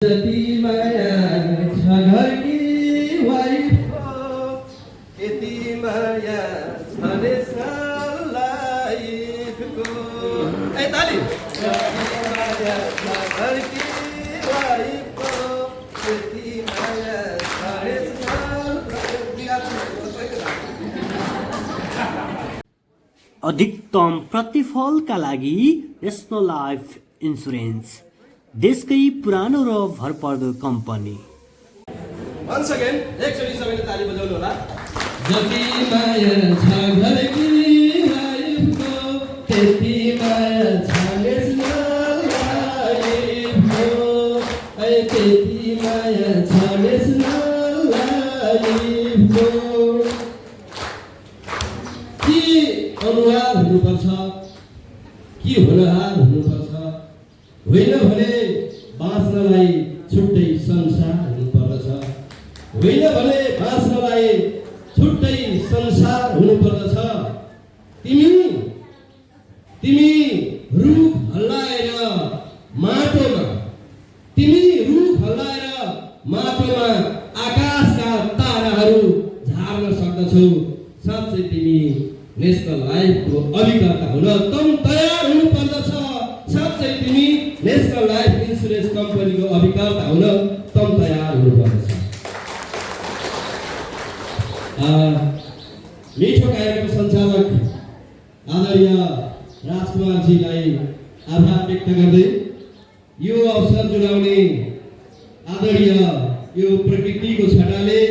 जति माया छ घरकी वाइफको यति माया छ नेसनल लाइफको ए ताली जति माया छ घरकी वाइफको यति माया छ नेसनल अधिकतम प्रतिफलका लागि नेसनल लाइफ इन्सुरेन्स देशकै पुरानो र भरपर्दो कम्पनी। Once again, एकचोटि सबैले ताली बजाउनु होला। जति माया छ घरकी वाइफको त्यति माया छ नेसनल लाइफको ए त्यति माया छ नेसनल लाइफको। के अनुहार हुनुपर्छ के होनहार हुनुपर्छ होइन भने बाँच्नलाई छुट्टै संसार हुनुपर्दछ होइन भने बाँच्नलाई छुट्टै संसार हुनुपर्दछ। तिमी रुख हल्लाएर माटोमा माटोमा आकाशका ताराहरू झार्न सक्दछौ। साँच्चै तिमी नेसनल लाइफको अभिकर्ता हुन तम तयार हुनुपर्दछ। साँच्चै तिमी नेसनल लाइफ इन्सुरेन्स कम्पनीको अभिकर्ता हुन तम तयार हुनुपर्दछ। मिठो कार्यक्रम सञ्चालक आदरणीय राजकुमारजीलाई आभार व्यक्त गर्दै यो अवसर जुटाउने आदरणीय यो प्रकृतिको छटाले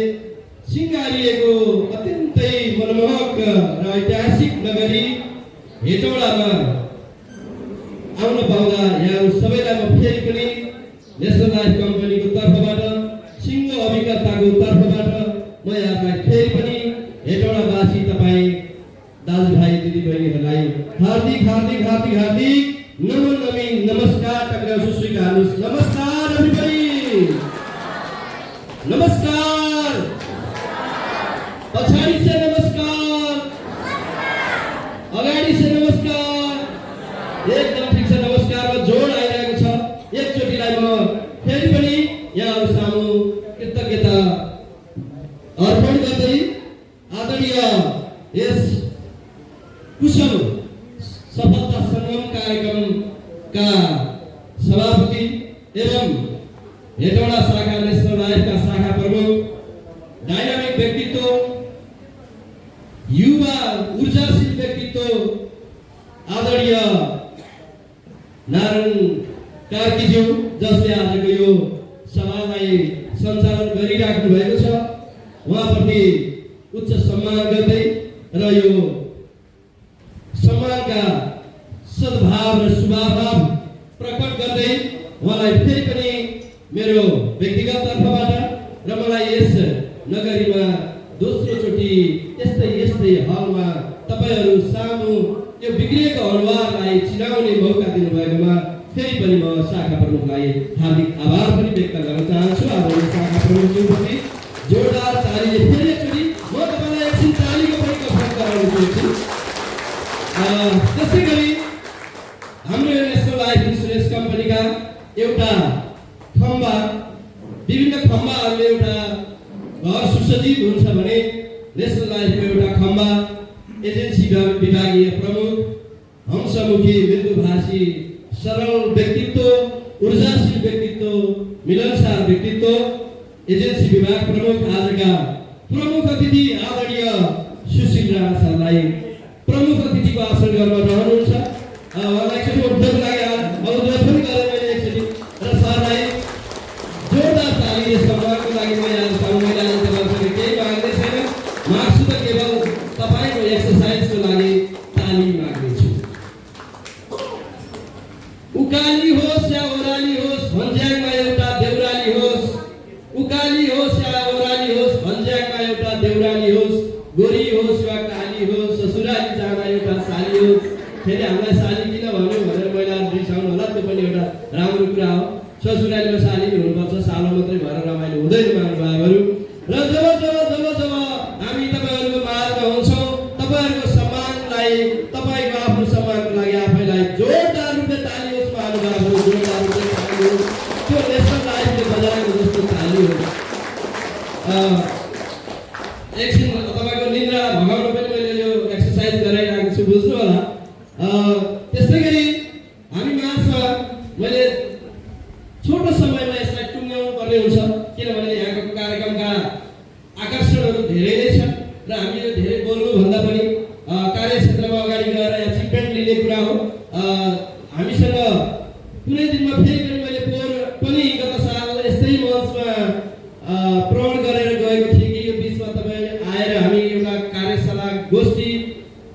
सिँगारिएको अत्यन्तै मनमोहक र ऐतिहासिक नगरी हेटौडामा आउन पाउँदा यहाँ सबैलाई म फेरि पनि नेसनल लाइफ कम्पनीको तर्फबाट सिङ्गो अभिकर्ताको तर्फबाट म यहाँलाई फेरि पनि हेटौडावासी तपाईँ दाजुभाइ दिदीबहिनीहरूलाई हार्दिक हार्दिक हार्दिक हार्दिक नमन नमी नमस्कार टक्राउ स्वीकार्नुहोस्। नमस्कार everybody। नमस्कार पछाडि से नमस्कार अगाडि से नमस्कार एकदम ठिक छ। नमस्कारमा जोड आइरहेको छ। एकचोटिलाई म फेरि पनि यहाँहरू सामु कृतज्ञता अर्पण गर्दै आदरणीय यस कुशल सफलता सङ्गम कार्यक्रमका सभापति एवं हेटौडा शाखा नेसनल लाइफका शाखा प्रमुख डाइनामिक व्यक्तित्व युवा ऊर्जाशील व्यक्तित्व आदरणीय नारायण कार्कीज्यू जसले आजको यो सभालाई सञ्चालन गरिराख्नु भएको छ उहाँप्रति उच्च सम्मान गर्दै र यो सम्मानका सद्भाव र शुभाभाव प्रकट गर्दै उहाँलाई फेरि पनि मेरो व्यक्तिगत तर्फबाट र मलाई यस नगरीमा दोस्रो चोटि यस्तै हलमा तपाईहरू सामु यो बिग्रिएको अनुहारलाई चिनाउने मौका दिनुभएकोमा फेरि पनि म शाखा प्रमुखलाई हार्दिक आभार पनि व्यक्त गर्न चाहन्छु। आदरणीय शाखा प्रमुखज्यूप्रति जोरदार तालीले फेरि एकचोटि म तपाईँलाई एकछिन तालीको पनि कसरत गराउन चाहन्छु। त्यसै गरी हाम्रो नेसनल लाइफ इन्सुरेन्स कम्पनीका एउटा खम्बा विभिन्न खम्बाहरूले एउटा घर सुसज्जित हुन्छ भने नेसनल लाइफको एउटा खम्बा एजेन्सी विभागीय प्रमुख हंसमुखी मृदुभाषी सरल व्यक्तित्व ऊर्जाशील व्यक्तित्व मिलनसार व्यक्तित्व एजेन्सी विभाग प्रमुख आजका प्रमुख अतिथि आदरणीय सुशील राणा सरलाई प्रमुख अतिथिको आसन गर्न रहनुहुन्छ। उहाँलाई एकचोटि उद्योग लागि अनुरोध गरेँ मैले एकचोटि र सरलाई जोरदार तालीले सम्मानको लागि म यहाँ सामुदायिक आयोजन केही माग्दै छैन। माग्छु त केवल तपाईँको एक्सर्साइजको लागि ताली माग्दैछु। उकाली होस् या ओह्राली होस् भन्ज्याङमा एउटा देउराली होस् उकाली होस् या ओह्राली होस् भन्ज्याङमा एउटा देउराली होस् गोरी होस् वा काली होस् ससुराली जाँदा एउटा साली होस्। फेरि हामीलाई साली किन भन्यो भनेर महिलाहरू रिसाउनु होला त्यो पनि एउटा राम्रो कुरा हो। ससुरालीमा साली हुनुपर्छ सालो मात्रै भएर रमाइलो हुँदैन महानुभावहरू। र जब हामी तपाईँहरूको माझमा हुन्छौँ तपाईँहरूको सम्मानलाई तपाईँको आफ्नो सम्मानको लागि आफैलाई जोरदार रूपले ताली होस् महानुभावहरू। जोरदार रूपले ताली होस्। त्यो नेसनल लाइफ बजाएको जस्तो चाली हो। एकछिन तपाईँको निद्रा भगाउन पनि मैले यो एक्सर्साइज गराइरहेको छु, बुझ्नु होला। त्यस्तै गरी हामी माझमा मैले छोटो समयमा यसलाई टुङ्ग्याउनु पर्ने हुन्छ, किनभने यहाँको कार्यक्रमका आकर्षणहरू धेरै नै छन् र हामी यो धेरै बोल्नुभन्दा पनि कार्यक्षेत्रमा अगाडि गएर एचिभमेन्ट लिने कुरा हो। हामीसँग कुनै दिनमा फेरि पनि मैले पोहोर पनि गत साल यस्तै मञ्चमा प्रण गरेर गएको थिएँ कि यो बिचमा तपाईँ आएर हामी एउटा कार्यशाला गोष्ठी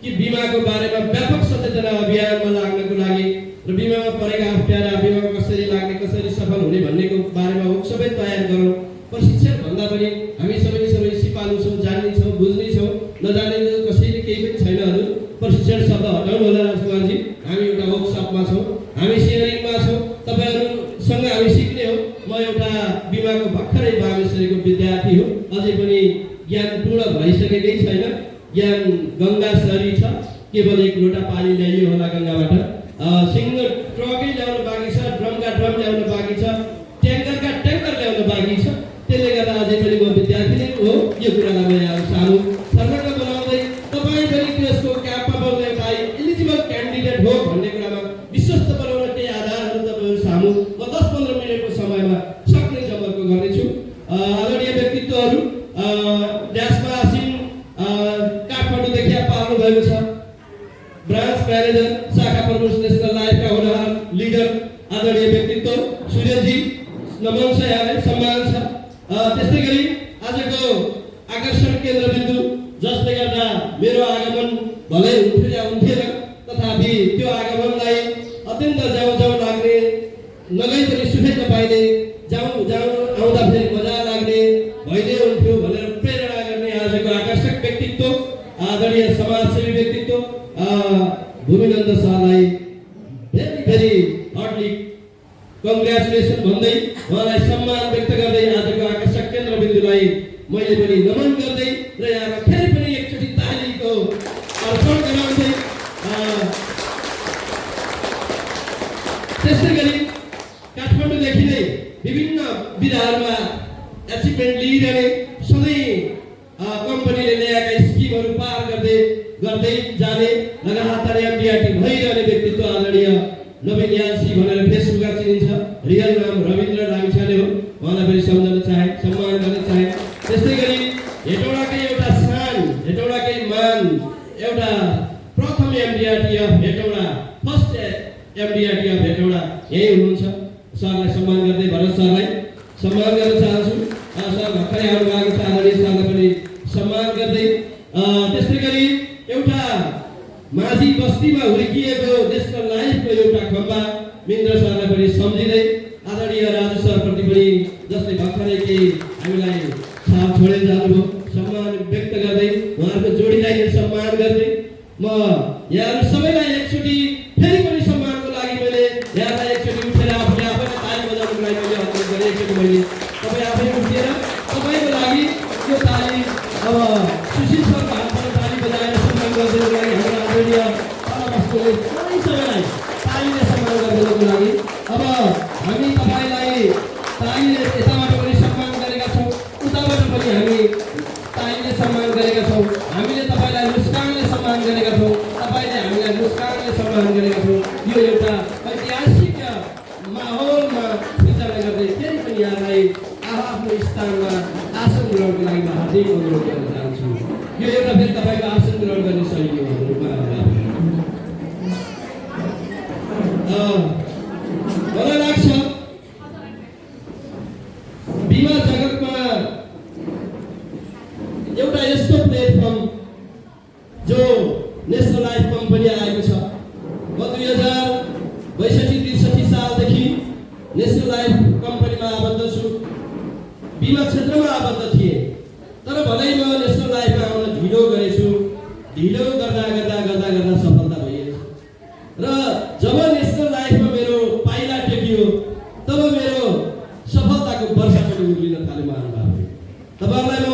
कि बिमाको बारेमा व्यापक सचेतना अभियानमा लाग्नको लागि र बिमामा परेका अप्ठ्यारा, बिमामा कसरी लाग्ने, कसरी सफल हुने भन्नेको बारेमा सबै तयार गरौँ। प्रशिक्षण भन्दा पनि हामी सबै सिपालु छौँ, जान्ने छौँ, बुझ्ने छौँ, नजान्ने कसैले केही पनि छैन। हजुर प्रशिक्षण शब्द हटाउनु होला राजकुमारजी। हामी एउटा वर्कसपमा छौँ, हामी सेयरिङमा छौँ, तपाईँहरूसँग हामी सिक्ने हो। म एउटा बिमाको भर्खरै बामेश्वरीको विद्यार्थी हो, अझै पनि ज्ञान पूर्ण भइसकेकै छैन। ज्ञान गङ्गा सरी छ, केवल एक लोटा पानी ल्याइयो होला गङ्गाबाट। सिङ्गो ट्रकै ल्याउनु बाँकी छ, ड्रमका ड्रम ल्याउनु बाँकी छ, ट्याङ्करका ट्याङ्कर ल्याउनु बाँकी छ। त्यसले गर्दा अझै पनि म विद्यार्थी नै हो। यो कुरालाई म यहाँ सानो सर्लक्क बनाउँदै तपाईँ पनि त्यसको क्यापेबल एउटा इलिजिबल क्यान्डिडेट हो भन्ने कुरामा विश्वस्त बनाउन केही आधारहरू तपाईँहरू सामु म 10-15 मिनटको समयमा सक्ने जमर्को गर्नेछु। आदरणीय व्यक्तित्वहरू ड्यासमा आसिन काठमाडौँदेखि पाल्नु भएको छ। ब्रान्च म्यानेजर, शाखा प्रमुख, नेसनल लाइफका हुनहार लिडर आदरणीय व्यक्तित्व सूर्यजी, नमन छ, यहाँलाई सम्मान छ। त्यस्तै गरी आजको आकर्षण केन्द्रबिन्दु जसले गर्दा मेरो आगमन भलै हुन्थ्यो या हुन्थेन, तथापि त्यो आगमनलाई अत्यन्त जाउँ लाग्ने, नगई पनि सुखै नपाइने, आउँदा फेरि मजा लाग्ने भइदिए हुन्थ्यो भनेर प्रेरणा गर्ने आजको आकर्षक व्यक्तित्व आदरणीय समाजसेवी व्यक्तित्व भूमिनन्द शाहलाई फेरि हार्डली कङ्ग्रेचुलेसन भन्दै उहाँलाई सम्मान व्यक्त गर्दै आजको आकर्षक केन्द्रबिन्दुलाई मैले पनि नमन गर्दै र यहाँलाई फेरि पनि एकचोटि तालीको अर्पण गराउँदै त्यस्तै गरी काठमाडौँदेखि नै विभिन्न विधाहरूमा एचिभमेन्ट लिइरहने, सधैँ कम्पनीले ल्याएका स्किमहरू पार गर्दै जाने, लगातार एमडिआरटी भइरहने व्यक्तित्व आदरणीय नवीन यासी भनेर फेसबुकमा चिनिन्छ। रियल नाम रविन्द्र लामिछाने हो। उहाँलाई पनि सम्झन चाहे, सम्मान गर्न चाहे। त्यस्तै गरी हेटौडाकै एउटा सान, हेटौडाकै मान, एउटा प्रथम MDRT of Hetauda, first MDRT of Hetauda यही हुनुहुन्छ। सरलाई सम्मान गर्दै भरत सरलाई सम्मान गर्न चाहन्छु। सर भर्खरै आउनु भएको छ, आदरणीय सरलाई पनि सम्मान गर्दै त्यस्तै गरी एउटा माझी बस्तीमा हुर्किएको नेसनल लाइफको एउटा खम्बा मिन्द्र सरलाई पनि सम्झिँदै आदरणीय राजु सरप्रति पनि जसले भर्खरै केही हामीलाई छाप छोडेर जानुभयो, सम्मान व्यक्त गर्दै उहाँहरूको जोडीलाई सम्मान गर्दै म यहाँहरू सबैलाई एकचोटि फेरि पनि सम्मानको लागि मैले यहाँलाई एकचोटि उठेर आफूले आफैले ताली बजाउनुको लागि मैले अनुरोध गरेँ। एकचोटि मैले तपाईँ आफै उठेर तपाईँको लागि यो ताली अब सुशील सरको हातबाट ताली बजाएर सम्मान गरिदिनुको लागि हाम्रो आदरणीय पालावासकोले सबैलाई तालीले सम्मान गरिदिनुको लागि अब हामी तपाईँलाई तालीले यताबाट पनि सम्मान गरेका छौँ, उताबाट पनि हामी तालीले सम्मान गरेका छौँ। हामीले तपाईँलाई मुस्कानले सम्मान गरेका छौँ, तपाईँले हामीलाई मुस्कानले सम्मान गरेका छौँ। यो एउटा ऐतिहासिक माहौलमा सिर्जना गर्दै फेरि पनि यहाँलाई आफ्नो स्थानमा आसन ग्रहणको लागि म हार्दिक अनुरोध गर्न चाहन्छु। यो एउटा फेरि तपाईँको आसन ग्रहण गर्ने शैली हो। मलाई लाग्छ बिमा जगतमा एउटा यस्तो प्लेटफर्म जो नेसनल लाइफ कम्पनी आएको छ। म 2062-63 सालदेखि नेसनल लाइफ कम्पनीमा आबद्ध छु, बिमा क्षेत्रमा आबद्ध थिएँ। तर भलै म नेसनल लाइफमा आउन ढिलो गरेछु। ढिलो गर्दा सफलता भइएको र जब नेसनल लाइफमा मेरो पाइला टेकियो तब मेरो सफलताको वर्षा पनि उर्लिन थाल्यो। महानुभावहरू, तपाईँहरूलाई म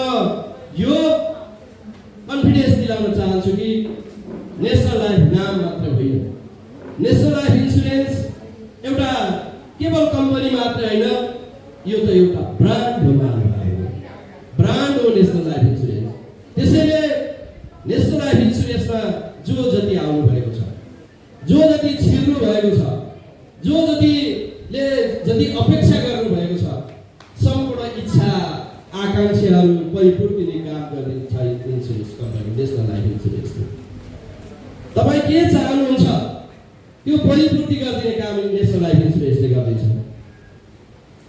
यो कन्फिडेन्स दिलाउन चाहन्छु कि नेसनल लाइफ नाम मात्र होइन, नेसनल लाइफ इन्सुरेन्स एउटा केवल कम्पनी मात्र होइन, यो त एउटा ब्रान्ड हो मान्नुभयो, ब्रान्ड हो नेसनल लाइफ इन्सुरेन्स। त्यसैले नेसनल लाइफ इन्सुरेन्समा जो जति आउनुभएको छ, जो जति छिर्नु भएको छ, जो जतिले जति अपेक्षा गर्नुभएको छ, सम्पूर्ण इच्छा आकाङ्क्षाहरू परिपूर्तिले काम गर्ने insurance company national life insurance. तपाईँ के चाहनुहुन्छ त्यो परिपूर्ति गरिदिने काम नेसनल लाइफ इन्सुरेन्सले गर्दैछ।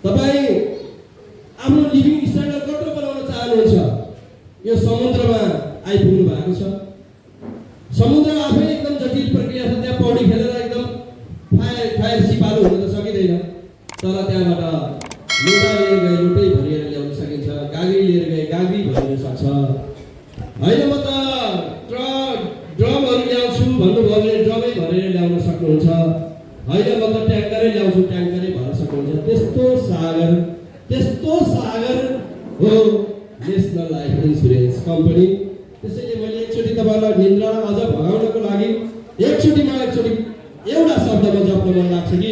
तपाईँ आफ्नो लिभिङ स्ट्यान्डर्ड कत्रो बनाउन चाहनुहुन्छ, यो समुद्रमा आइपुग्नु भएको छ। समुद्रमा आफै एकदम जटिल प्रक्रिया छ, त्यहाँ पौडी खेलेर एकदम फायर सिपालु हुन त सकिँदैन, तर त्यहाँबाट लुगा लिएर गए लुटै भरिएर ल्याउन सकिन्छ, गाग्री लिएर गए गाग्री भरिन सक्छ। होइन म त ड्रमहरू ल्याउँछु भन्नुभयो भने ड्रमै भरेर ल्याउन सक्नुहुन्छ। होइन म त ट्याङ्करै ल्याउँछु ट्याङ्करै भर्न सक्नुहुन्छ। त्यस्तो सागर हो नेसनल लाइफ इन्सुरेन्स कम्पनी। त्यसैले मैले एकचोटि तपाईँलाई निन्द्रा अझ भगाउनको लागि एकचोटि एउटा शब्दमा जप्न मन लाग्छ कि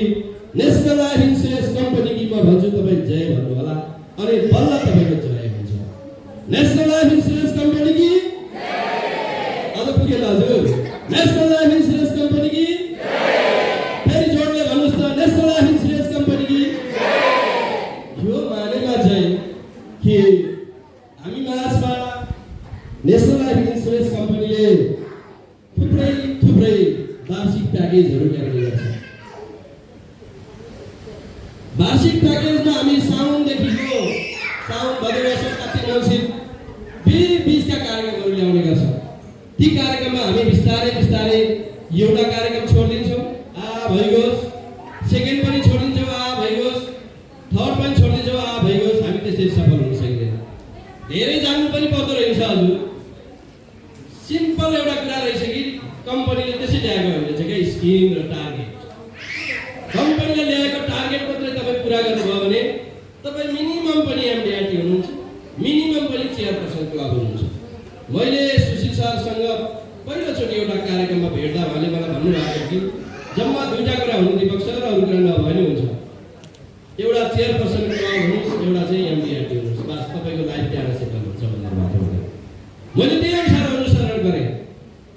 नेसनल लाइफ इन्सुरेन्स कम्पनी कि म भन्छु, तपाईँ जय भन्नु होला, अनि बल्ल तपाईँको जय हुन्छ। नेसनल लाइफ इन्सुरेन्स कम्पनी कि अझ पुगेन हजुर, नेसनल लाइफ इन्सुरेन्स कम्पनी कि फेरि जोडले भन्नुहोस् त, नेसनल लाइफ इन्सुरेन्स कम्पनी कि। यो मानेमा चाहिँ कि हामी माझमा नेसनल लाइफ इन्सुरेन्स कम्पनीले थुप्रै वार्षिक प्याकेजहरू ल्याउने गर्छ। वार्षिक प्याकेजमा हामी साउन भदौ असोज कार्तिक मङ्सिर 20 कार्यक्रमहरू ल्याउने गर्छ। ती कार्यक्रममा हामी बिस्तारै एउटा कार्यक्रम छोडिदिन्छौँ, भइगयोस्, सेकेन्ड पनि छोडिदिन्छौँ, भइगयोस्, थर्ड पनि छोडिदिन्छौँ, भइगयोस्। हामी त्यसरी सफल हुन सकिँदैन। धेरै जान्नु पनि पर्दो रहेछ हजुर। सिम्पल एउटा कुरा रहेछ कि कम्पनीले त्यसै ल्याएको हुन्छ क्या, स्किम र टार्गेट। कम्पनीले ल्याएको टार्गेट मात्रै तपाईँ पुरा गर्नुभयो भने तपाईँ मिनिमम पनि एमडिआरटी हुनुहुन्छ, मिनिमम पनि चेयरपर्सन क्लब हुनुहुन्छ। मैले सुशील सरसँग पहिलोचोटि एउटा कार्यक्रममा भेट्दा उहाँले मलाई भन्नुभएको कि जम्मा दुईवटा कुरा हुनु दीपक सर, अरू कुरा नभए नि हुन्छ। एउटा चेयरपर्सन क्लब हुनुहोस्, एउटा चाहिँ एमडिआरटी हुनुहोस्, बस तपाईँको लाइफ त्यहाँ सेटल हुन्छ भनेर भएको हो। मैले त्यही अनुसार अनुसरण गरेँ।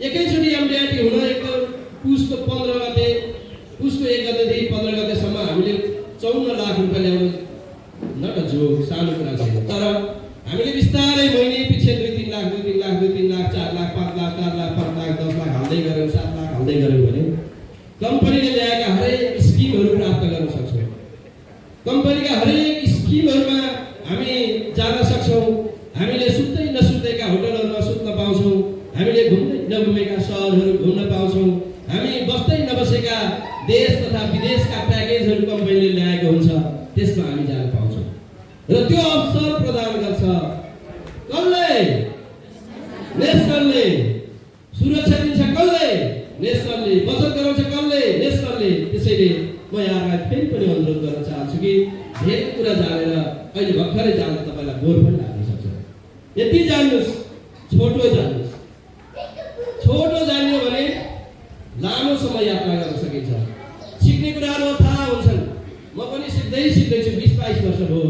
एकैचोटि एमडिआरटी हुन एकदम पुसको 15 गते, पुसको 1 गतेदेखि 15 गतेसम्म हामीले 54 लाख रुपियाँ ल्याउनु न त जो सानो कुरा छैन। तर हामीले बिस्तारै महिने पछि 2-3 लाख 4 लाख 5 लाख 4 लाख 5 लाख 10 लाख हाल्दै गऱ्यौँ, 7 लाख हाल्दै गऱ्यौँ भने कम्पनीले ल्याएका हरेक स्किमहरू प्राप्त गर्न सक्छौँ। कम्पनीका हरेक स्किमहरूमा हामी जान सक्छौँ। हामीले सुत्दै नसुत्दैका होटलहरूमा सुत्न पाउँछौँ, हामीले घुम्दै नघुमेका सहरहरू घुम्न पाउँछौँ, हामी बस्दै नबसेका देश तथा विदेशका प्याकेजहरू कम्पनीले ल्याएको हुन्छ, त्यसमा हामी जान पाउँछौँ। र त्यो अवसर प्रदान गर्छ कसले? नेसनलले। सुरक्षा दिन्छ कसले? नेसनलले। बचत गराउँछ कसले? नेसनलले। त्यसैले म यहाँलाई फेरि पनि अनुरोध गर्न चाहन्छु कि धेरै कुरा जानेर अहिले भर्खरै जाँदा तपाईँलाई बोर पनि लाग्न सक्छ। यति जान्नुहोस्, छोटो जान्नुहोस्। छोटो जान्यो भने लामो समय यात्रा गर्न सकिन्छ। सिक्ने कुराहरू थाहा हुन्छन्। म पनि सिक्दैछु। 20-22 वर्ष भयो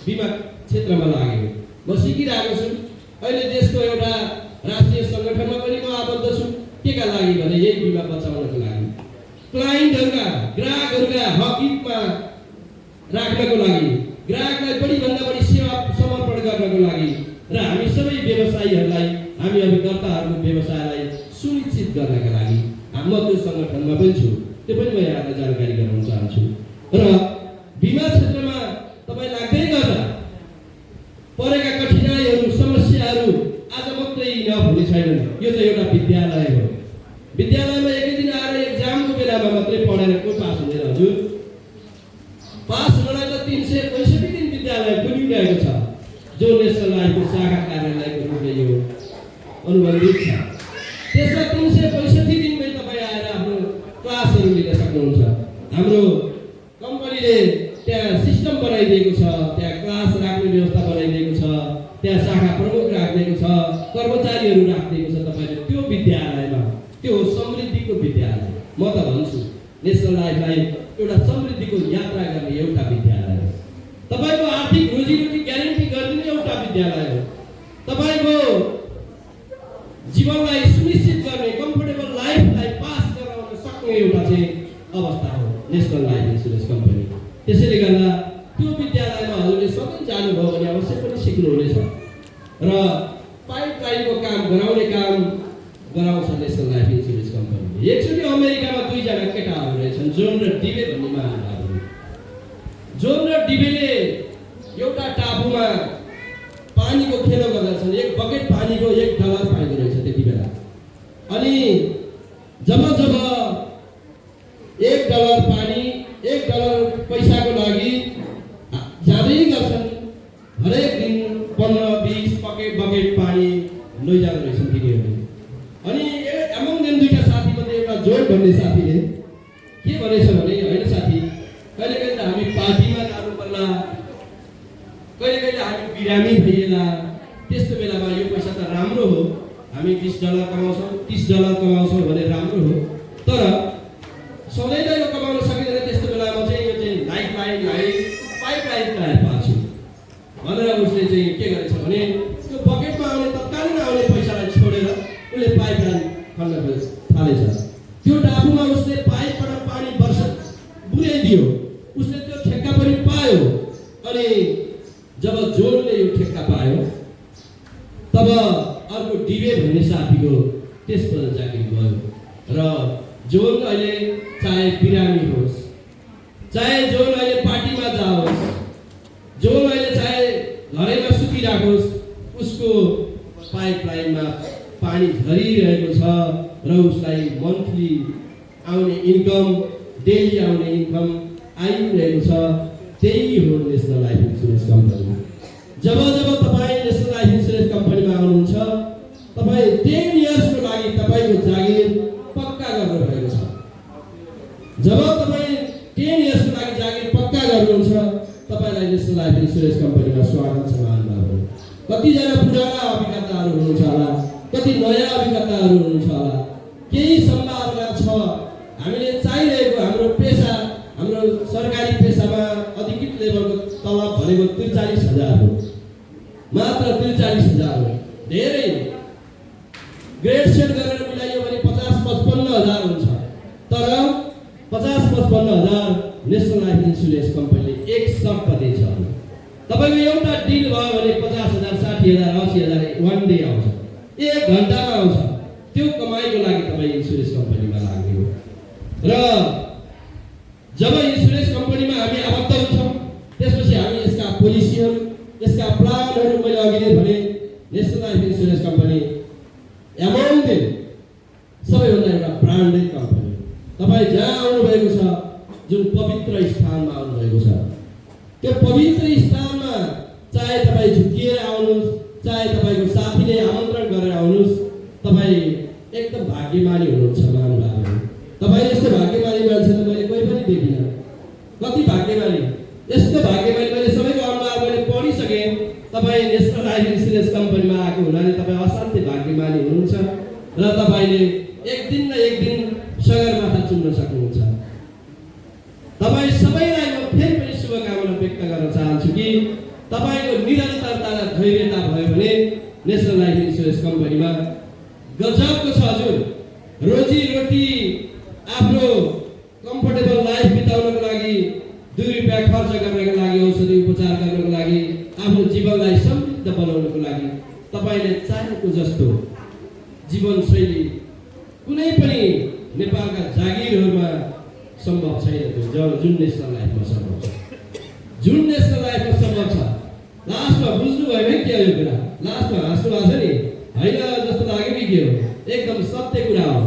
बिमा क्षेत्रमा लागेको। म सिकिरहेको छु। अहिले देशको एउटा राष्ट्रिय सङ्गठनमा पनि म आबद्ध छु। केका लागि भने यही बिमा बचाउनको लागि, क्लाइन्टहरूका ग्राहकहरूका हक हितमा राख्नको लागि, ग्राहकलाई बढीभन्दा बढी सेवा समर्पण गर्नको लागि र हामी सबै व्यवसायीहरूलाई, हामी अभिकर्ताहरूको व्यवसायलाई सुनिश्चित गर्नका लागि म त्यो सङ्गठनमा पनि छु। त्यो पनि म यहाँलाई जानकारी गराउन चाहन्छु। र बिमा क्षेत्रमा तपाईँ लाग्दै गर्दा परेका कठिनाइहरू, समस्याहरू आज मात्रै नहुने छैनन्। यो त एउटा विद्यालय हो। विद्यालयमा एकै दिन आएर एक्जामको बेलामा मात्रै पढेर को पास हुँदैन हजुर? पास हुनलाई त 365 दिन विद्यालय खुलिरहेको छ, जो नेसनल लाइफको शाखा कार्यालयको रूपले यो अनुबन्धित छ। त्यसमा 365 दिनमै तपाईँ आएर आफ्नो क्लासहरू लिन सक्नुहुन्छ। हाम्रो कम्पनीले त्यहाँ सिस्टम बनाइदिएको छ, त्यहाँ क्लास राख्ने व्यवस्था बनाइदिएको छ, त्यहाँ शाखा प्रमुख राखिदिएको छ, कर्मचारीहरू राखिदिएको छ। तपाईँले त्यो विद्यालयमा, त्यो समृद्धिको विद्यालय, म त भन्छु नेसनल लाइफलाई एउटा समृद्धिको यात्रा गर्ने एउटा विद्यालय हो। तपाईँको विद्यालय हो। तपाईको जीवनलाई सुनिश्चित गर्ने कम्फर्टेबल लाइफलाई पास गराउन सक्ने एउटा चाहिँ अवस्था हो नेसनल लाइफ इन्सुरेन्स कम्पनी। त्यसैले गर्दा त्यो विद्यालयमा हजुरले सधैँ जानुभयो भने अवश्य पनि सिक्नुहुनेछ र पाइपलाइनको काम गराउने काम गराउँछ नेसनल लाइफ इन्सुरेन्स कम्पनीले। एकचोटि अमेरिकामा दुईजना केटाहरू रहेछन्, जोन र डिबे भन्ने महानुभावहरू। जोन र डिबेले एउटा टापुमा पानीको खेलो गर्दछन्। एक बकेट पानीको $1 पाइँदो रहेछ त्यति बेला। अनि जब जब $1 पानी $1 पैसाको लागि जाँदै गर्छन्, हरेक दिन 15-20 बकेट पानी लैजाँदो रहेछन् तिनीहरूले। अनि एमङ देन दुईटा साथी मध्ये एउटा जोड भन्ने साथीले के भनेछ भने, होइन साथी, कहिले कहिले त हामी पार्टीमा जानु पर्ला, कहिले कहिले हामी बिरामी भइएला, त्यस्तो बेलामा यो पैसा त राम्रो हो, हामी $20 कमाउँछौँ, $30 कमाउँछौँ भने राम्रो हो, तर सधैँ त यो कमाउन सकिँदैन। त्यस्तो बेलामा चाहिँ यो चाहिँ लाइफ लाइनलाई पाइपलाइन तयार पार्छु भनेर उसले चाहिँ के गरेछ भने त्यो बकेटमा आउने तत्कालीन आउने पैसालाई छोडेर उसले पाइपलाइन खन्न थालेछ। त्यो टापुमा उसले पाइपबाट पानी वर्ष बुझाइदियो, उसले त्यो ठेक्का पनि पायो। अनि जब जोनले यो ठेक्का पायो तब अर्को डिबे भन्ने साथीको त्यसबाट जागिर भयो र जोन अहिले चाहे बिरामी होस्, चाहे जोन अहिले पार्टीमा जाओस्, जोन अहिले चाहे घरैमा सुतिराखोस्, उसको पाइपलाइनमा पानी झरिरहेको छ र उसलाई मन्थली आउने इन्कम, डेली आउने इन्कम आइरहेको छ। त्यही हो नेसनल लाइफ इन्सुरेन्स कम्पनी। जब जब तपाईँ नेसनल लाइफ इन्सुरेन्स कम्पनीमा आउनुहुन्छ, तपाईँ 10 इयर्सको लागि तपाईँको जागिर पक्का गर्नुभएको छ। जब तपाईँ 10 इयर्सको लागि जागिर पक्का गर्नुहुन्छ, तपाईँलाई नेसनल लाइफ इन्सुरेन्स कम्पनीमा स्वागत छ महानुभावहरू। कतिजना पुराना अभिकर्ताहरू हुनुहुन्छ होला, कति नयाँ अभिकर्ताहरू हुनुहुन्छ होला। केही सम्भावना छ हामीले चाहिरहेको हाम्रो पेसा, हाम्रो सरकारी पेसामा अधिकृत लेभलको तलब भनेको 43,000 हो, मात्र 43,000 हो। धेरै ग्रेड सेट गरेर मिलाइयो भने 50-55,000 हुन्छ, तर 50-55,000 नेसनल लाइफ इन्सुरेन्स कम्पनीले एक शर्त दिन्छ। तपाईँको एउटा डिल भयो भने 50,000, 60,000, 80,000 वान डे आउँछ, 1 घन्टामा आउँछ। त्यो कमाइको लागि तपाईँ इन्सुरेन्स कम्पनीमा लाग्ने हो। र जब इन्सुरेन्स कम्पनीमा हामी आबद्ध हुन्छौँ, त्यसपछि हामी यसका पोलिसीहरू, यसका प्लानहरू, मैले अघि नै भने national life insurance company among them सबैभन्दा एउटा ब्रान्डेड कम्पनी। तपाईँ जहाँ आउनुभएको छ, जुन पवित्र स्थानमा आउनुभएको छ, त्यो पवित्र स्थानमा चाहे तपाईँ झुकिएर आउनुहोस्, चाहे तपाईँको साथीले आमन्त्रण गरेर आउनुहोस्, तपाईँ एकदम भाग्यमानी हुनुहुन्छ महानुभावहरू। तपाईँ यस्तो भाग्यमानी मान्छे त मैले कोही पनि देखिनँ। कति भाग्यमानी, यस्तो भाग्यमानी मैले सबैको अनुहार मैले पढिसकेँ। तपाईँ नेसनल लाइफ इन्सुरेन्स कम्पनीमा आएको हुनाले तपाईँ असाध्यै भाग्यमानी हुनुहुन्छ र तपाईँले एक दिन न एक दिन सगरमाथा चुन्न सक्नुहुन्छ। तपाईँ सबैलाई म फेरि पनि शुभकामना व्यक्त गर्न चाहन्छु कि तपाईँको निरन्तरता र धैर्यता भयो भने नेसनल लाइफ इन्सुरेन्स कम्पनीमा गजबको छ। हजुर रोजीरोटी आफ्नो कम्फर्टेबल लाइफ बिताउनको लागि, 2 रुपियाँ खर्च गर्नको लागि, औषधि उपचार गर्नको लागि, आफ्नो जीवनलाई समृद्ध बनाउनको लागि तपाईँले चाहेको जस्तो जीवनशैली कुनै पनि नेपालका जागिरहरूमा सम्भव छैन। त्यो जुन नेसनल लाइफमा सम्भव छ, जुन नेसनल लाइफमा सम्भव छ। लास्टमा बुझ्नु भयो भने के हो यो कुरा? लास्टमा हाँस्नु भएको छ नि, होइन जस्तो लाग्यो कि के हो? एकदम सत्य कुरा हो।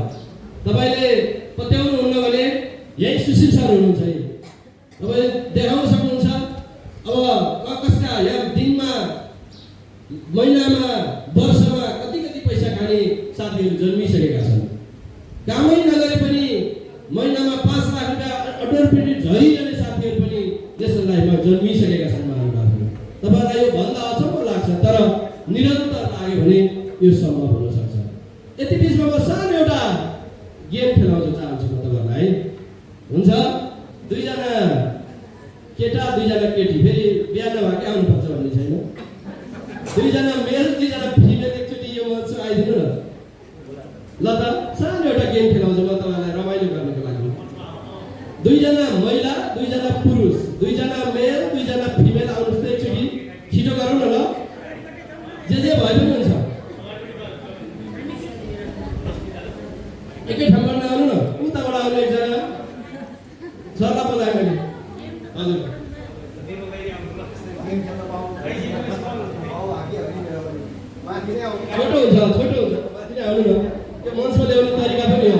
तपाईँले पत्याउनु हुन्न भने यही सुशील सर हुनुहुन्छ है, तपाईँले देखाउन सक्नुहुन्छ। अब कसका यहाँ दिनमा, महिनामा, वर्षमा कति कति पैसा खाने साथीहरू जन्मिसकेका छन्। कामै नगरे पनि महिनामा 5 लाख रुपियाँ अटोमेटिक झरिरहने साथीहरू पनि नेसनल लाइफमा जन्मिसकेका छन् महानुभावहरू। तपाईँलाई यो भन्दा अचम्म लाग्छ, तर निरन्तर लाग्यो भने यो सम्भव हुन सक्छ। यति बिचमा म सानो एउटा गेम खेलाउन चाहन्छु म तपाईँहरूलाई। हुन्छ, 2 जना केटा 2 जना केटी, फेरि बिहा नभएकै आउनुपर्छ भन्ने छैन। दुईजना मेल दुईजना फिमेल एकचोटि यो मञ्च आइदिनु न ल त सानो एउटा गेम खेलाउँछु म तपाईँलाई रमाइलो गर्नको लागि दुईजना महिला दुईजना पुरुष दुईजना मेल दुईजना फिमेल आउनुहोस् त एकचोटि छिटो गरौँ न ल जे भए पनि हुन्छ एकै ठाउँमा नआउनु न उताबाट आउनु एकजना सरलाई बोलाएँ मैले हजुर छोटो हुन्छ माथि नै आउनु न त्यो मञ्चमा ल्याउने तरिका पनि हो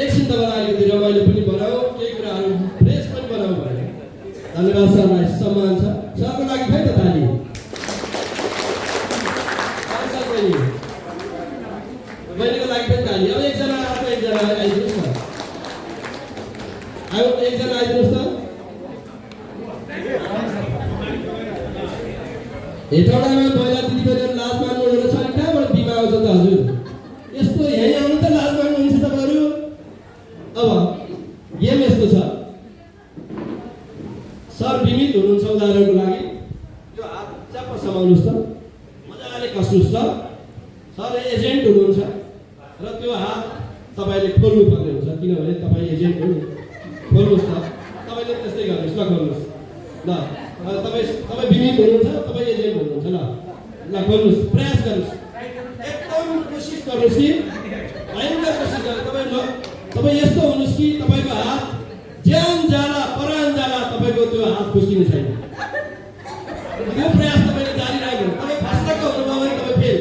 एकछिन तपाईँलाई अलिकति रमाइलो पनि बनाऊ केही कुराहरू फ्रेस पनि बनाऊ भने धन्यवाद सरलाई सम्मान छ सरको लागि खै त ताली बहिनीको लागि पनि ताली अब एकजना आइदिनुहोस् न एकजना आइदिनुहोस् त हेटौडामा महिला दिदीबहिनीहरू लाज मान्नु हुँदो छ कहाँबाट बिमा आउँछ त हजुर यस्तो यहीँ आउनु त लाज मान्नुहुन्छ तपाईँहरू अब गेम यस्तो छ सर बिमित हुनुहुन्छ उदाहरणको लागि यो हात च्याप्प समाउनुहोस् त मजाले कस्नुहोस् त सर एजेन्ट हुनुहुन्छ र त्यो हात तपाईँले खोल्नु पर्ने हुन्छ किनभने तपाईँ एजेन्ट हो खोल्नुहोस् त तपाईँले त्यस्तै गर्नुहोस् ल खोल्नुहोस् ल तपाईँ बिमित हुनुहुन्छ तपाईँ एजेन्ट हुनुहुन्छ ल खोल्नुहोस् प्रयास गर्नुहोस् एकदम कोसिस गर्नुहोस् कि भयङ्कर कोसिस गर्नु तपाईँ यस्तो हुनुहोस् कि तपाईँको हात ज्यान जाला परान जाला तपाईँको त्यो हात खुस्किने छैन यो प्रयास तपाईँले जारी राख्नु तपाईँ फस्टाको हुनुभयो भने तपाईँ फेल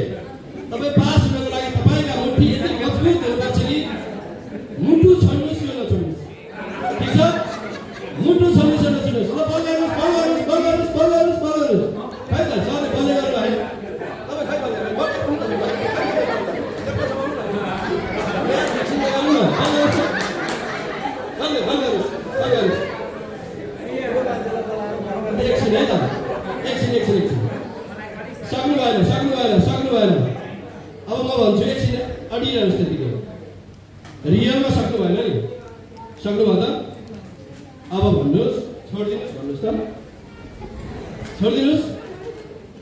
तपाईँ पास हुनको लागि तपाईँका मुठी यति मजबुत हुनुपर्छ कि मुटु छोड्नुहोस् यो नछोड्नुहोस् ठिक छ मुटु छोड्नुहोस् यो नछोड्नुहोस् ल बल गर्नुहोस् खै त सरले बल्दै गर्नु है तपाईँ एकछिन है त एकछिन सक्नु भएन अब म भन्छु एकछिन अडिरहनुहोस् त्यतिकै रियलमा सक्नु भएन नि सक्नुभयो त अब भन्नुहोस् छोडिदिनुहोस् त छोडिदिनुहोस्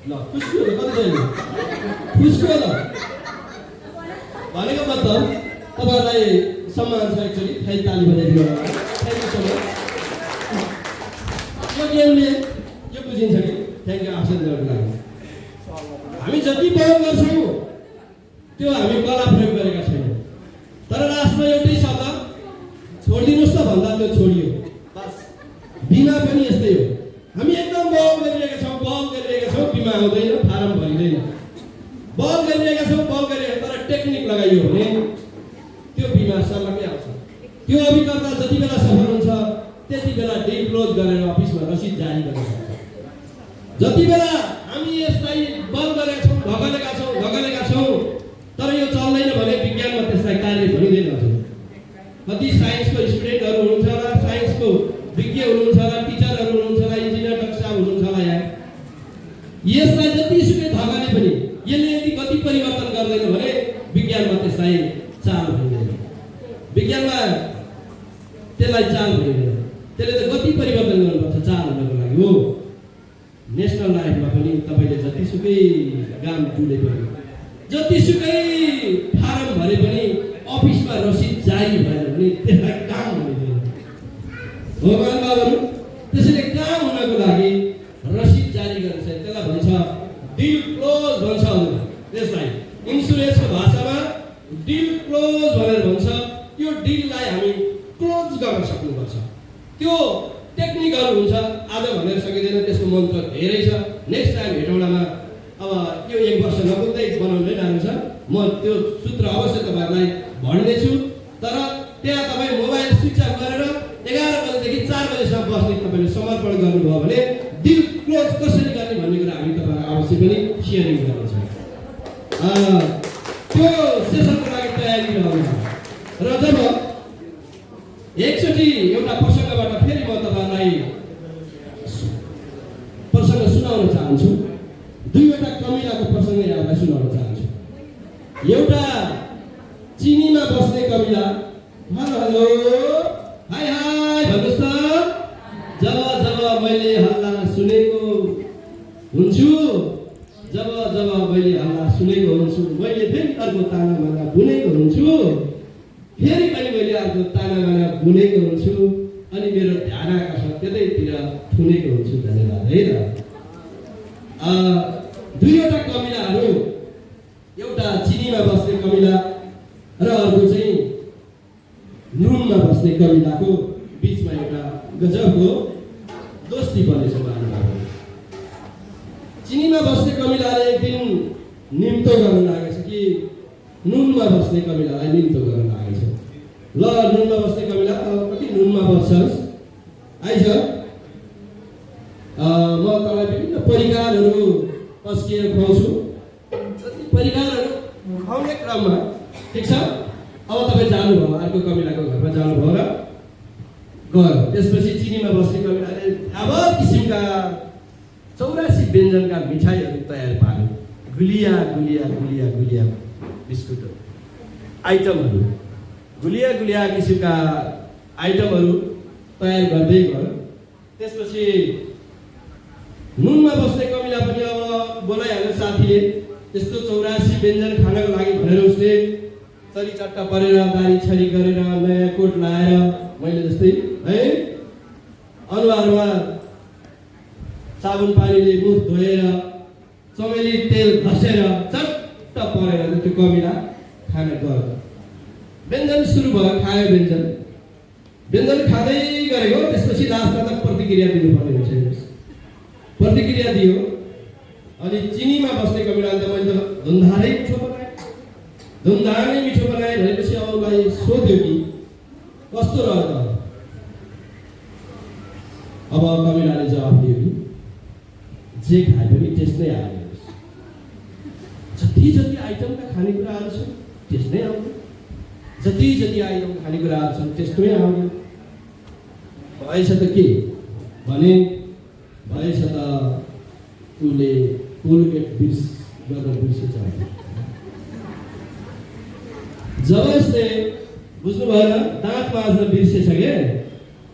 ल खुस्कियो त कति चाहियो खुस्कियो त भनेको मतलब तपाईँहरूलाई सम्मान छ एक्चुअली फेरि ताली बजाइदिनु थ्याङ्क यू सो मच यो गेमले यो बुझिन्छ कि थ्याङ्क यू अप्सन गर्नुको लागि हामी जति प्रयोग गर्छौँ त्यो हामी कला प्रयोग गरेका छैनौँ तर लास्टमा एउटै शब्द छोडिदिनुहोस् त भन्दा त्यो छोडियो बस बिमा पनि यस्तै हो हामी एकदम बल गरिरहेका छौँ बिमा आउँदैन फारम भरिँदैन बल गरिरहेका छौँ तर टेक्निक लगाइयो भने त्यो बिमा सर्लकै आउँछ त्यो अभिकर्ता जति बेला सफल हुन्छ त्यति बेला डिल क्लोज गरेर अफिसमा रसिद जारी गर्न सक्छ जति बेला हामी यसलाई बल गरेका छौँ ढकलेका छौँ तर यो चल्दैन भने विज्ञानमा त्यसलाई कार्य भनिँदैन हजुर कति साइन्सको स्टुडेन्टहरू हुनुहुन्छ होला साइन्सको विज्ञ हुनुहुन्छ होला टिचरहरू हुनुहुन्छ होला इन्जिनियर डाक्टर साहब हुनुहुन्छ होला यहाँ यसलाई जतिसुकै धगाले पनि यसले यदि गति परिवर्तन गर्दैन भने विज्ञानमा त्यसलाई चाल भनिँदैन विज्ञानमा त्यसलाई चाल भनिँदैन त्यसले त गति परिवर्तन गर्नुपर्छ चाल हुनको लागि हो नेसनल लाइफमा पनि तपाईँले जतिसुकै गाम टुले पनि जतिसुकै फारम भरे पनि अफिसमा रसिद जारी भएन भने त्यसलाई काम भनिँदैन हो बाबुहरू त्यसैले काम हुनको लागि रसिद जारी गर्नु छ त्यसलाई भन्छ डिल क्लोज भन्छ त्यसलाई इन्सुरेन्सको भाषामा डिल क्लोज भनेर भन्छ यो डिललाई हामी क्लोज गर्न सक्नुपर्छ त्यो टेक्निकहरू हुन्छ आज भनेर सकिँदैन त्यसको मन्त्र धेरै छ नेक्स्ट टाइम हेटौडामा अब यो 1 वर्ष नपुग्दै बनाउनै जानु छ म त्यो सूत्र अवश्य तपाईँहरूलाई भन्नेछु तर त्यहाँ तपाईँ मोबाइल स्विच अफ गरेर 11 बजेदेखि 4 बजेसम्म बस्ने तपाईँले समर्पण गर्नुभयो भने डिल क्लोज कसरी गर्ने भन्ने कुरा हामी तपाईँलाई अवश्य पनि सेयरिङ गर्नेछौँ त्यो सेसनको लागि तयारी रहन्छ र जब एकचोटि एउटा प्रसङ्गबाट फेरि म तपाईँलाई प्रसङ्ग सुनाउन चाहन्छु दुईवटा कमिलाको प्रसङ्ग यहाँलाई सुनाउन चाहन्छु एउटा चिनीमा बस्ने कमिला हेलो हाई भन्नुहोस् त जब मैले हल्ला सुनेको हुन्छु, जब जब मैले हल्ला सुनेको हुन्छु, मैले फेरि अर्को तानाबाना बुनेको हुन्छु, फेरि पनि मैले अर्को तानाबाना बुनेको हुन्छु, अनि मेरो ध्यान आकर्ष त्यतैतिर थुनेको हुन्छु। धन्यवाद है त। दुईवटा कमिलाहरू, एउटा चिनीमा बस्ने कमिला र अर्को चाहिँ नुनमा बस्ने कमिलाको बिचमा एउटा गजबको दोस्ती बनेछ महानुभावहरू। चिनीमा बस्ने कमिलाले एक दिन निम्तो गर्न लागेछ कि नुनमा बस्ने कमिलालाई निम्तो गर्न लागेछ। ल नुनमा बस्ने कमिला कति नुनमा बस्छस् आइज, म तपाईँलाई विभिन्न परिकारहरू पस्किएर खुवाउँछु। जति परिकारहरू खुवाउने क्रममा ठिक छ, अब तपाईँ जानुभयो अर्को कमिलाको घरमा जानुभयो र गयो। त्यसपछि चिनीमा बस्ने कमिलाले अब किसिमका 84 व्यञ्जनका मिठाईहरू तयार पार्यो। गुलिया गुलिया गुलिया गुलिया बिस्कुटहरू आइटमहरू, गुलिया गुलिया किसिमका आइटमहरू तयार गर्दै गयो। त्यसपछि नुनमा बस्ने कमिला पनि अब बोलाइहाल्यो साथीले। त्यस्तो 84 व्यञ्जन खानको लागि भनेर उसले चरीचट्टा परेर दारी छरी गरेर नयाँ कोट लाएर मैले जस्तै है अनुहारमा साबुन पानीले मुख धोएर चमेली तेल घसेर चट्ट परेर त्यो कमिला खान गयो। व्यञ्जन सुरु भयो, खायो व्यञ्जन। व्यञ्जन खाँदै गरेको, त्यसपछि लास्टमा त प्रतिक्रिया दिनुपर्ने हुन्छ। प्रतिक्रिया दियो। अनि चिनीमा बस्ने कमिलाले त मैले त धुन्धारै मिठो बनाएँ, धुन्धारै मिठो बनाएँ भनेपछि अब उसलाई सोध्यो कि कस्तो रह्यो त। अब कमिलाले जवाफ दियो कि जे खाए पनि टेस्ट नै आयो। जति जति आइटमका खानेकुराहरू छन् टेस्ट नै आउँदैन, जति जति आइटमका खानेकुराहरू छन् टेस्ट नै आउँदैन। भएछ त के भने भएछ त उसले कोलगेट बिर्स गर्न बिर्सेछ। जब उसले बुझ्नु भएन दाँत माझ्न बिर्सेछ के,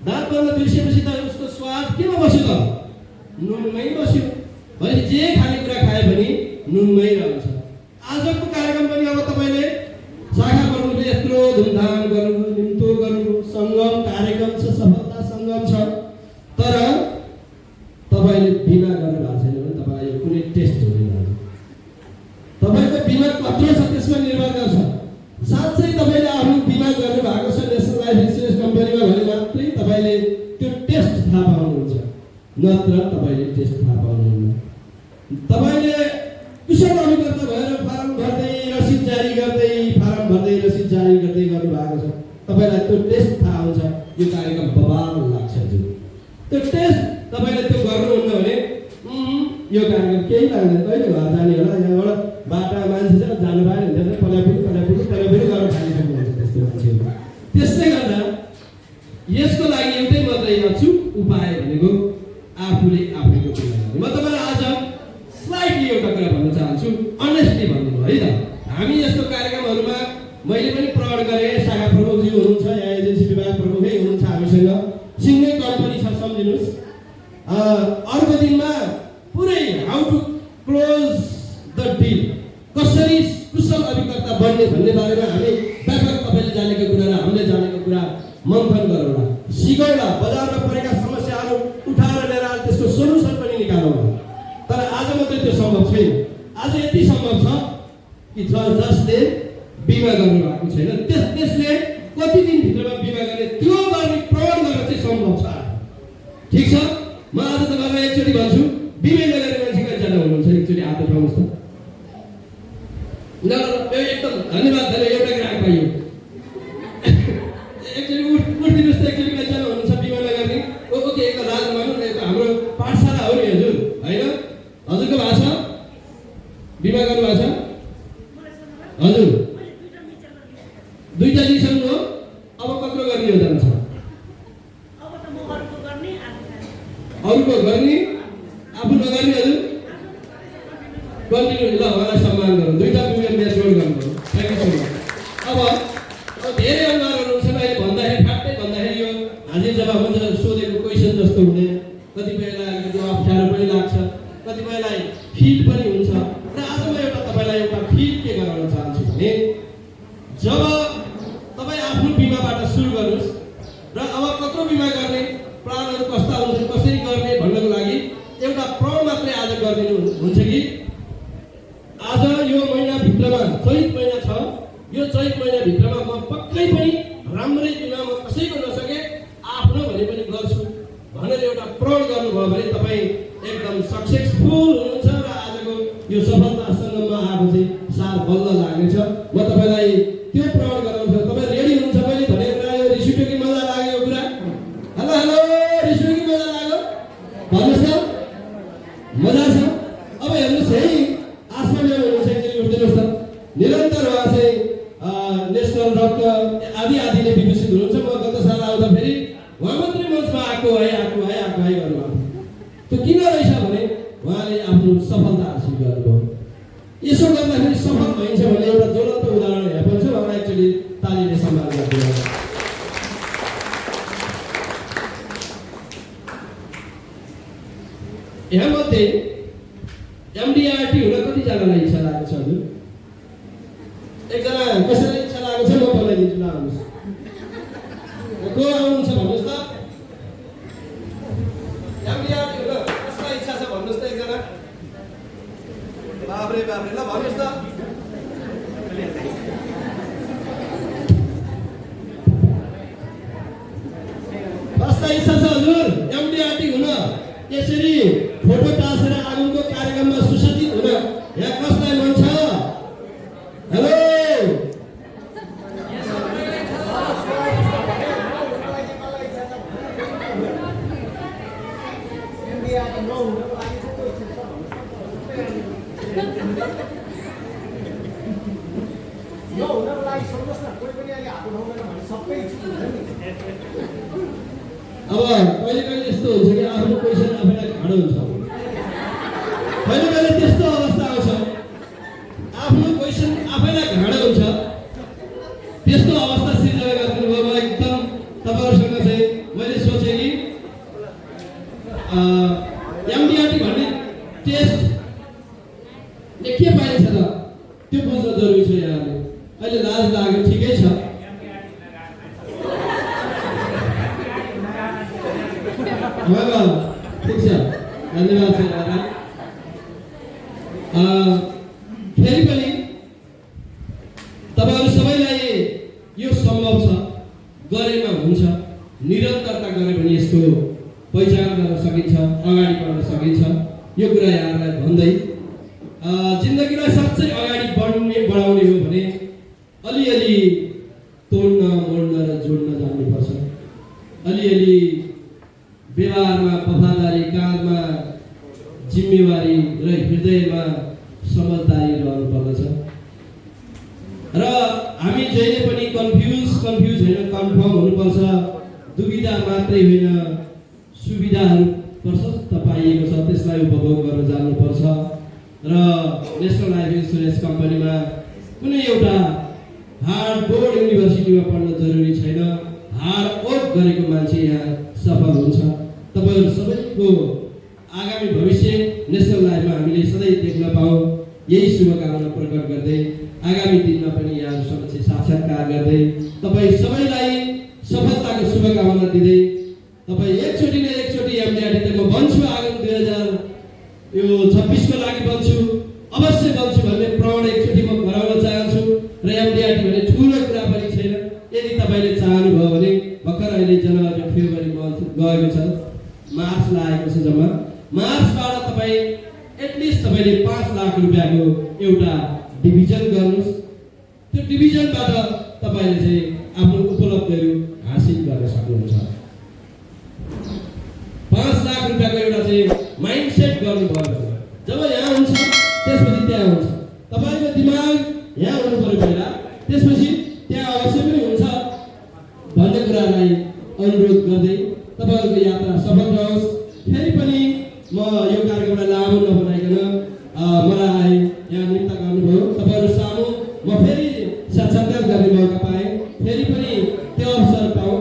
दाँत माझ्न बिर्सेपछि त उसको स्वाद केमा बस्यो त, नुनमै बस्यो। भने जे खानेकुरा खाए पनि नुनमै रहन्छ। आजको कार्यक्रम पनि अब तपाईँले शाखा प्रमुखले यत्रो धुमधाम गर्नु, निम्तो गर्नु, सङ्गम कार्यक्रम छ, सफलता सङ्गम छ, तर तपाईँले बिमा गर्नु भएको छैन भने तपाईँलाई यो कुनै टेस्ट हुँदैन। तपाईँको बिमा कत्रो छ त्यसमा निर्भर गर्छ। साँच्चै तपाईँले आफ्नो बिमा गर्नु भएको छ नेसनल लाइफ इन्सुरेन्स कम्पनीमा भने मात्रै तपाईँले त्यो टेस्ट थाहा पाउनुहुन्छ, नत्र तपाईँले टेस्ट थाहा पाउनुहुन्न। तपाईँले कुशल अभिकर्ता भएर फारम भर्दै रसिद जारी गर्दै फारम भर्दै रसिद जारी गर्दै गर्नु भएको छ, तपाईँलाई त्यो टेस्ट थाहा हुन्छ। यो कार्यक्रम बवाल लाग्छ। त्यो टेस्ट तपाईँले त्यो गर्नुहुन्न भने यो कार्यक्रम केही लाग्दैन। कहिले घर जाने होला, यहाँबाट बाटा मान्छे छ जानु पाएन भने पल्यापुरी पल्यापुरी पल्यापुरी गर्न थालिसक्नुहुन्छ त्यस्तो मान्छेहरू। त्यसले गर्दा यसको लागि एउटै मात्रै अचुक उपाय भनेको आफूले आफैको कुरा गर्नु। म तपाईँलाई आज स्लाइडली एउटा कुरा भन्न चाहन्छु, अनेस्टली भन्नु है त। हामी यस्तो कार्यक्रमहरूमा मैले पनि प्रकट गरेँ, शाखा प्रमुखजी हुनुहुन्छ, यहाँ एजेन्सी विभाग प्रमुखै हुनुहुन्छ हामीसँग, सिङ्गै कम्पनी छ सम्झिनुहोस्। अर्को दिनमा पुरै how to close the deal, कसरी कुशल अभिकर्ता बन्ने भन्ने बारेमा हामी व्यापक तपाईँले जानेको कुरा र हामीले जानेको कुरा मन्थन गरौँला, सिकौँला, बजारमा परेका समस्याहरू उठाएर ल्याएर त्यसको सोल्युसन पनि निकालौँला। तर आज मात्रै त्यो सम्भव छैन। आज यति सम्भव छ कि जसले बिमा गर्नु भएको छैन त्यसले कति दिनभित्रमा बिमा गर्ने त्यो गर्ने प्रमाण गर्न चाहिँ सम्भव छ। ठिक छ, म आज तपाईँलाई एकचोटि भन्छु, बिमा नगर्ने मान्छे कतिजना हुनुहुन्छ एकचोटि हात उठाउनुहोस् त। ल एकदम धन्यवाद, एउटा ग्राहक पाइयो। एकचोटि उठिदिनुहोस् त, एकचोटि कतिजना हुनुहुन्छ बिमा नगर्ने? ओके, एक राज मानौँ न, हाम्रो पाठशाला हो नि हजुर, होइन? हजुरको भएको छ बिमा गर्नु भएको छ? हजुर दुईटा लिइसक्नु हो, अब कत्रो गर्ने हो जान्छ? अरूको गर्ने आफू नगर्ने हजुर कन्टिन्यू। ल उहाँलाई सम्मान गरौँ, दुईटा बिमा म्याच गर्नु गर्नु। Thank you so much. अब धेरै अनुहारहरू हुन्छन् अहिले भन्दाखेरि, ठ्याक्कै भन्दाखेरि यो हाजिर जवाब हुन्छ सोधेको क्वेसन जस्तो हुँदैन। कतिपयलाई अलिकति अप्ठ्यारो पनि लाग्छ, कतिपयलाई फिट पनि हुन्छ। र आज म एउटा तपाईँलाई एउटा फिट के गराउन चाहन्छु भने जब तपाईँ आफ्नो बिमाबाट सुरु गर्नुहोस् र अब कत्रो बिमा गर्ने, प्लानहरू कस्ता हुन्छन्, कसरी गर्ने भन्नको लागि एउटा प्रण मात्रै आज गरिदिनु हुन्छ कि आज यो महिनाभित्रमा चैत महिना छ, यो चैत महिनाभित्रमा म पक्कै पनि राम्रै बिमा म कसैको नसके आफ्नो भने पनि गर्छु भनेर एउटा प्रण गर्नुभयो भने तपाईँ एकदम सक्सेसफुल हुनुहुन्छ र आजको यो सफलतासँगमा आएको चाहिँ सार बल्ल लाग्नेछ। म तपाईँलाई त्यो प्रण गराउँछु। तपाईँ रेडी हुनुहुन्छ? मैले भनेको कुरा यो रिस उठ्यो कि मजा लाग्यो यो कुरा? हेलो हेलो, रिस उठ्यो कि मजा लाग्यो भन्नुहोस् त। मजा छ? अब हेर्नुहोस् है, आसमा ल्याउनुहुन्छ एकचोटि उठ्दिनुहोस् त। निरन्तर उहाँ चाहिँ नेसनल रक्त आदि विकसित हुनुहुन्छ। म गत साल आउँदा फेरि उहाँ मात्रै मञ्चमा आएको है गर्नुभएको। त्यो किन रहेछ भने उहाँले आफ्नो सफलता हासिल गर्नुभयो। यसो गर्दाखेरि सफल भइन्छ भने एउटा ज्वलन्त उदाहरण हेर्नु पर्छ। उहाँलाई एकचोटि तालीले सम्मान गरिदिनु। यहाँ मध्ये एमडिआरटी हुन कतिजनालाई इच्छा लागेको छ हजुर? एकजना कसैलाई इच्छा लागेको छ? म बोलाइदिन्छु, ल आउनुहोस्। को आउनुहुन्छ भन्नुहोस् त। एमडिआरटी हुन कसलाई इच्छा छ भन्नुहोस् त एकजना? बाब्रे ल भन्नुहोस् त। कसलाई इच्छा छ हजुर एमडिआरटी हुन? यसरी फोटो टाँसेर आगमको कार्यक्रममा सुसज्जित हुन यहाँ कसलाई मन छ? हेलो, अब कहिले यस्तो हुन्छ कि आफ्नो क्वेसन आफैलाई गाह्रो हुन्छ। कहिले त्यस्तो अवस्था आउँछ, आफ्नो क्वेसन आफैलाई गाह्रो हुन्छ। त्यस्तो अवस्था सिर्जना गरिदिनु भयो। मलाई एकदम तपाईँहरूसँग चाहिँ मैले सोचेँ कि एमडिआरटी भन्ने टेस्टले के पाइन्छ त त्यो बुझ्न जरुरी छ। यहाँले अहिले लाज लाग्यो, ठिकै छ। ठिक छ, धन्यवाद छ दादा। फेरि पनि तपाईँहरू सबैलाई यो सम्भव छ, गरेमा हुन्छ। निरन्तरता गऱ्यो भने यसको पहिचान गर्न सकिन्छ, अगाडि बढ्न सकिन्छ। यो कुरा यहाँलाई भन्दै जिन्दगीलाई साँच्चै अगाडि बढाउने हो भने अलिअलि तोड्न, मोड्न र जोड्न जान्नुपर्छ। अलिअलि व्यवहारमा वफादारी, काममा जिम्मेवारी र हृदयमा समझदारी रहनु पर्दछ। र हामी जहिले पनि कन्फ्युज होइन, कन्फर्म हुनुपर्छ। दुविधा मात्रै होइन, सुविधाहरू प्रशस्त पाइएको छ, त्यसलाई उपभोग गर्न जान्नुपर्छ। र नेसनल लाइफ इन्सुरेन्स कम्पनीमा कुनै एउटा हार्ड बोर्ड युनिभर्सिटीमा पढ्न जरुरी छैन। हार्ड वर्क गरेको मान्छे यहाँ सफल हुन्छ। तपाईहरु सबैको आगामी भविष्य नेसनल लाइफमा हामीले सधैँ देख्न पाऊँ, यही शुभकामना प्रकट गर्दै आगामी दिनमा पनि यहाँ समक्ष साक्षात्कार गर्दै तपाई सबैलाई सफलताको शुभकामना दिँदै तपाई एकचोटि एमडिआरटी म भन्छु आगामी 2026 को लागि भन्छु, अवश्य भन्छु भन्ने प्रण एकचोटि म गराउन चाहन्छु। र एमडिआरटी भन्ने ठूलो कुरा पनि छैन। यदि तपाईले चाहनुभयो भने भर्खर अहिले जनवरी फेब्रुअरी मन्थ गएको छ, मार्च लागेको छ। जम्मा मार्चबाट तपाई एटलिस्ट तपाईले 5 लाख रुपैयाँको एउटा डिभिजन गर्नुस्। त्यो डिभिजनबाट तपाईले चाहिँ आफ्नो उपलब्धिहरू हासिल गर्न सक्नुहुन्छ। 5 लाख रुपैयाँको एउटा चाहिँ माइन्डसेट गर्नुभयो। जब यहाँ हुन्छ त्यसपछि त्यहाँ हुन्छ। तपाईको दिमाग यहाँ हुनु पर्यो पहिला, त्यसपछि त्यहाँ अवश्य पनि हुन्छ भन्ने कुरालाई अनुरोध गर्दै तपाईहरुको यात्रा सफल रहोस्। फेरि पनि म यो कार्यक्रमलाई लामो नबनाइकन मलाई यहाँ निम्त गर्नुभयो। तपाईहरु सामु म फेरि साक्षात्कार गर्ने मौका पाएँ, फेरि पनि त्यो अवसर पाऊँ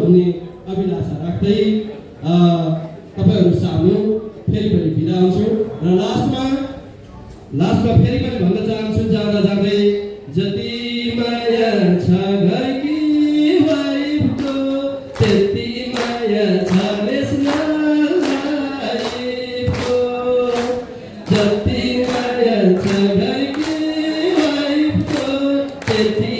भन्ने अभिलाषा राख्दै तपाईँहरू सामु फेरि पनि बिदा हुन्छु र लास्टमा फेरि पनि भन्न चाहन्छु जाँदा जाँदै जति माया छ घरकी वाइफको त्यति माया छ नेसनल लाइफको जति माया छ घरकी वाइफको त्यति